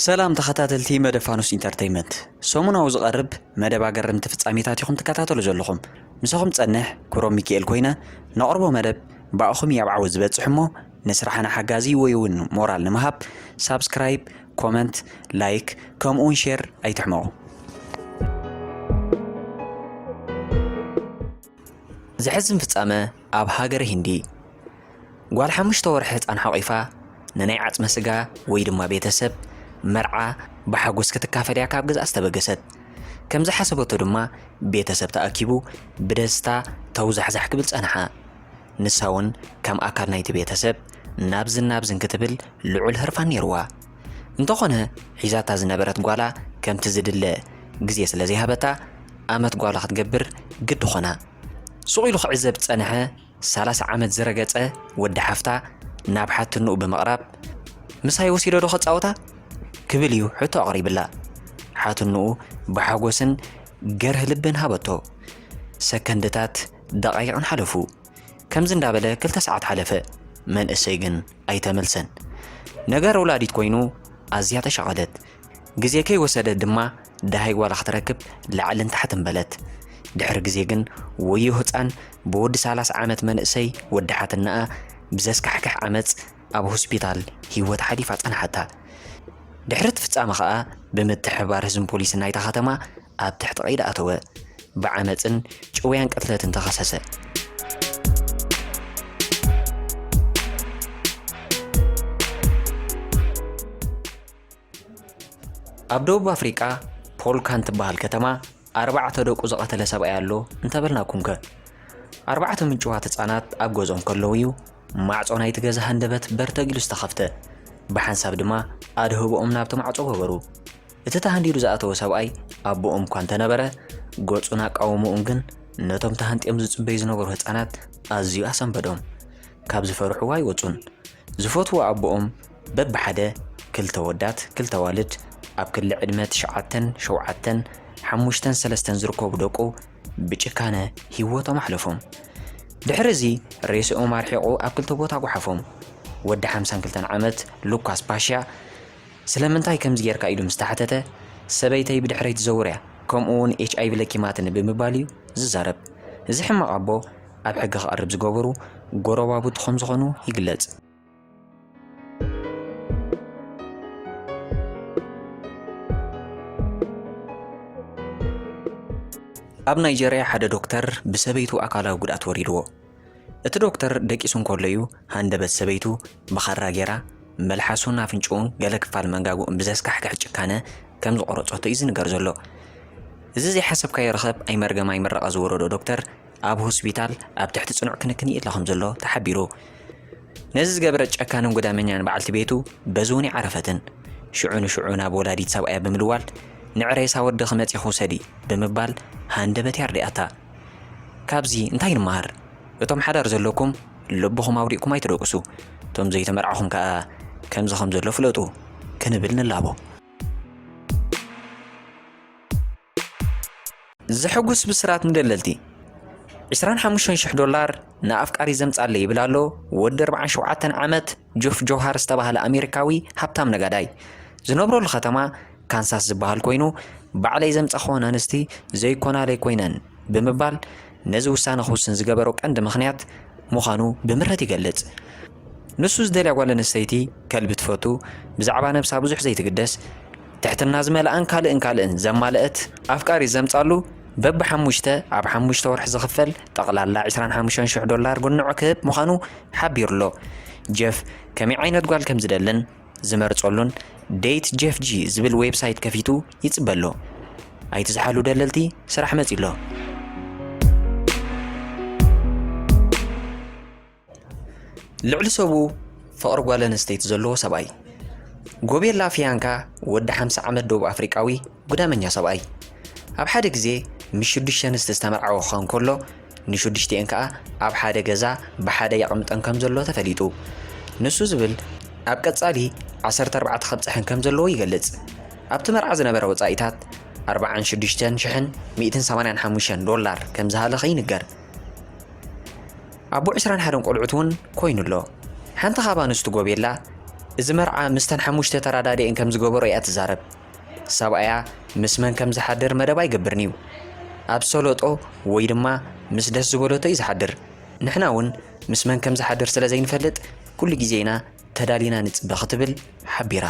ሰላም ተኸታተልቲ መደብ ፋኑስ ኢንተርተይመንት፣ ሰሙናዊ ዝቐርብ መደብ ኣገረምቲ ፍጻሜታት ኢኹም ትከታተሉ ዘለኹም። ምሳኹም ጸንሕ ክብሮም ሚካኤል ኮይነ፣ ነቕርቦ መደብ ብኣኹም እዩ ኣብ ዓወት ዝበጽሕ እሞ፣ ንስራሕና ሓጋዚ ወይ እውን ሞራል ንምሃብ ሳብስክራይብ፣ ኮመንት፣ ላይክ ከምኡውን ሼር ኣይትሕመቑ። ዘሕዝን ፍጻመ ኣብ ሃገረ ሂንዲ። ጓል ሓሙሽተ ወርሒ ህጻን ሓቒፋ ንናይ ዓጽመ ስጋ ወይ ድማ ቤተሰብ መርዓ ብሓጎስ ክትካፈል እያ ካብ ገዝኣ ዝተበገሰት። ከም ዝሓሰበቶ ድማ ቤተሰብ ተኣኪቡ ብደስታ ተውዛሕዛሕ ክብል ጸንሓ። ንሳ እውን ከም ኣካል ናይቲ ቤተሰብ ናብዝን ናብዝን ክትብል ልዑል ህርፋን ነይርዋ። እንተኾነ ሒዛታ ዝነበረት ጓላ ከምቲ ዝድለ ግዜ ስለ ዘይሃበታ ኣመት ጓላ ክትገብር ግዲ ኾና። ሱቕ ኢሉ ክዕዘብ ዝጸንሐ ሰላሳ ዓመት ዝረገጸ ወዲ ሓፍታ ናብ ሓትንኡ ብምቕራብ፣ "ምሳይ ወሲዶ ዶ ከጻውታ?" ክብል እዩ ሕቶ ኣቕሪብላ። ሓትንኡ ብሓጎስን ገርህ ልብን ሃበቶ። ሰከንድታት ደቓይቕን ሓለፉ። ከምዚ እንዳበለ ክልተ ሰዓት ሓለፈ። መንእሰይ ግን ኣይተመልሰን። ነገር ወላዲት ኮይኑ ኣዝያ ተሻቐለት። ግዜ ከይወሰደት ድማ ደሃይ ጓላ ክትረክብ ላዕልን ታሕትን በለት። ድሕሪ ግዜ ግን ወዮ ህጻን ብወዲ ሰላሳ ዓመት መንእሰይ ወዲ ሓትንኣ ብዘስካሕክሕ ዓመጽ ኣብ ሆስፒታል ህይወት ሓሊፋ ጸንሓታ። ድሕሪ እቲ ፍጻመ ኸኣ ብምትሕብባር ህዝብን ፖሊስን ናይታ ከተማ ኣብ ትሕቲ ቀይዲ ኣተወ። ብዓመጽን ጭውያን ቅትለትን ተኸሰሰ። ኣብ ደቡብ ኣፍሪቃ ፖልካን ትበሃል ከተማ ኣርባዕተ ደቁ ዝቐተለ ሰብኣይ ኣሎ እንተበልናኩምከ? ኣርባዕተ ምጭዋት ህጻናት ኣብ ገዝኦም ከለዉ እዩ ማዕጾ ናይቲ ገዛ ሃንደበት በርተግ ኢሉ ዝተኸፍተ። ብሓንሳብ ድማ ኣድህቦኦም ናብቲ ማዕጾ ገበሩ። እቲ ተሃንዲዱ ዝኣተወ ሰብኣይ ኣቦኦም እኳ እንተነበረ፣ ገጹን ኣቃውምኡን ግን ነቶም ተሃንጥዮም ዝጽበዩ ዝነበሩ ህጻናት ኣዝዩ ኣሰንበዶም። ካብ ዝፈርሕዎ ኣይወጹን። ዝፈትዎ ኣቦኦም በብሓደ ክልተ ወዳት፣ ክልተ ኣዋልድ፣ ኣብ ክሊ ዕድመ ትሽዓተን ሸውዓተን፣ ሓሙሽተን ሰለስተን ዝርከቡ ደቁ ብጭካነ ህይወቶም ኣሕለፎም። ድሕሪ እዚ ሬስኦም ኣርሒቑ ኣብ ክልተ ቦታ ጓሓፎም። ወዲ ሓምሳን ክልተን ዓመት ሉካስ ፓሽያ ስለምንታይ ከምዚ ጌርካ ኢሉ ምስ ተሓተተ፣ "ሰበይተይ ብድሕረይ ትዘውር እያ፣ ከምኡ እውን ኤች ኣይ ቪ ለኪማትኒ" ብምባል እዩ ዝዛረብ። እዚ ሕማቕ ኣቦ ኣብ ሕጊ ክቐርብ ዝገበሩ ጎረባብቱ ከም ዝኾኑ ይግለጽ። ኣብ ናይጀርያ ሓደ ዶክተር ብሰበይቱ ኣካላዊ ጉድኣት ወሪድዎ። እቲ ዶክተር ደቂሱ እንከሎ እዩ ሃንደበት ሰበይቱ ብኻራ ጌራ መልሓሱን ኣፍንጭኡን ገለ ክፋል መንጋግኡን ብዘስካሕክሕ ጭካነ ከም ዝቖረጸቶ እዩ ዝንገር ዘሎ። እዚ ዘይሓሰብካዮ ረኸብ ኣይመርገም ኣይምረቓ ዝወረዶ ዶክተር ኣብ ሆስፒታል ኣብ ትሕቲ ጽኑዕ ክንክን ይእለ ከም ዘሎ ተሓቢሩ። ነዚ ዝገበረት ጨካንን ጉዳመኛን በዓልቲ ቤቱ በዚ እውን ይዓረፈትን። ሽዑ ንሽዑ ናብ ወላዲት ሰብኣያ ብምልዋል፣ "ንዕሬሳ ወድኺ መጺኺ ውሰዲ" ብምባል ሃንደበት ያርድኣታ። ካብዚ እንታይ ንመሃር? እቶም ሓዳር ዘለኩም ልብኹም ኣውዲቕኩም ኣይትደቅሱ። እቶም ዘይተመርዓኹም ከኣ ከምዚ ከም ዘሎ ፍለጡ ክንብል ንላቦ። ዘሐጉስ ብስራት ንደለልቲ። ዕስራን ሓሙሽተን ሽሕ ዶላር ንኣፍቃሪ ዘምጻለይ ይብል ኣሎ ወዲ ኣርባዓን ሸውዓተን ዓመት ጆፍ ጆሃር ዝተባህለ ኣሜሪካዊ ሃብታም ነጋዳይ። ዝነብረሉ ከተማ ካንሳስ ዝበሃል ኮይኑ፣ "ባዕለይ ዘምጻኽወን ኣንስቲ ዘይኮናለይ ኮይነን" ብምባል ነዚ ውሳነ ክውስን ዝገበሮ ቀንዲ ምኽንያት ምዃኑ ብምረት ይገልጽ። ንሱ ዝደልያ ጓል ኣንስተይቲ ከልቢ ትፈቱ፣ ብዛዕባ ነብሳ ብዙሕ ዘይትግደስ፣ ትሕትና ዝመልኣን ካልእን ካልእን ዘማልአት ኣፍቃሪ ዘምጻሉ በብሓሙሽተ ኣብ ሓሙሽተ ወርሒ ዝኽፈል ጠቕላላ ዕስራን ሓሙሽተን ሽሕ ዶላር ጉንዖ ክህብ ምዃኑ ሓቢሩ ኣሎ። ጀፍ ከመይ ዓይነት ጓል ከም ዝደልን ዝመርጸሉን ዴት ጄፍ ጂ ዝብል ዌብሳይት ከፊቱ ይጽበ ኣሎ። ኣይትዝሓሉ ደለልቲ፣ ስራሕ መጺ ኣሎ። ልዕሊ ሰቡ ፍቕሪ ጓል ኣንስተይቲ ዘለዎ ሰብኣይ። ጎቤላ ፊያንካ ወዲ ሓምሳ ዓመት ደቡብ ኣፍሪቃዊ ጉዳመኛ ሰብኣይ። ኣብ ሓደ ግዜ ምስ ሽዱሽተ ኣንስቲ ዝተመርዓወ ክኸውን ከሎ፣ ንሽዱሽቲኤን ከኣ ኣብ ሓደ ገዛ ብሓደ የቐምጠን ከም ዘሎ ተፈሊጡ። ንሱ ዝብል ኣብ ቀጻሊ ዓሰርተ ኣርባዕተ ከብጽሐን ከም ዘለዎ ይገልጽ። ኣብቲ መርዓ ዝነበረ ወጻኢታት ኣርባዓን ሽዱሽተን ሽሕን ሚእትን ሰማንያን ሓሙሽተን ዶላር ከም ዝሃለኸ ይንገር። ኣቦ ዕስራን ሓደን ቆልዑት እውን ኮይኑ ኣሎ። ሓንቲ ካብ ኣንስቱ ጎቤላ እዚ መርዓ ምስተን ሓሙሽተ ተራዳዲኤን ከም ዝገበሮ እያ ትዛረብ። ሰብኣያ ምስ መን ከም ዝሓድር መደብ ኣይገብርን እዩ። ኣብ ሰለጦ ወይ ድማ ምስ ደስ ዝበለቶ እዩ ዝሓድር። ንሕና እውን ምስ መን ከም ዝሓድር ስለ ዘይንፈልጥ ኩሉ ግዜ ኢና ተዳሊና ንጽበ ክትብል ሓቢራ።